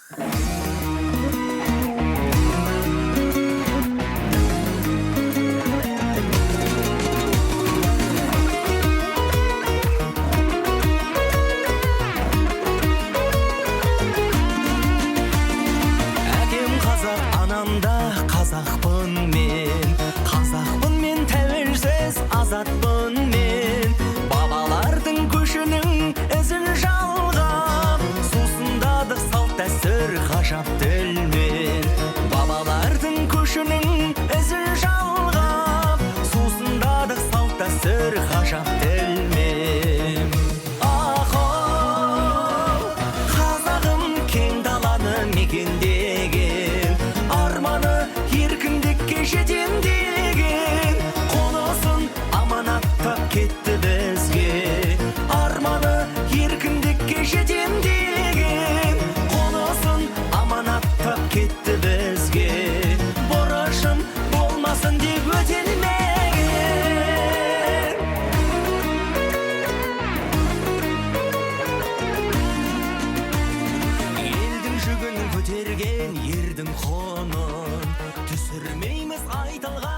Әкем қазақ, анам да қазақпын мен. Қазақпын мен, тәуелсіз азатпын мен. Бабалардың көшінің ізін жалғап, сусындадық салт дәстүр ғажап тілмен. Бабалардың көшінің ізін жалғап, сусындадық салт дәстүр ғажап тілмен. Ахо, қазағым, кең даланы мекендеген, арманы еркіндікке жетем деген, қонысын аманаттап кетті бізге. Арманы еркіндікке жетем деген, қонысын аманаттап кетті бізге. Борышым болмасын деп өтелмеген. Елдің жүгін көтерген ердің құнын түсірмейміз айтылған.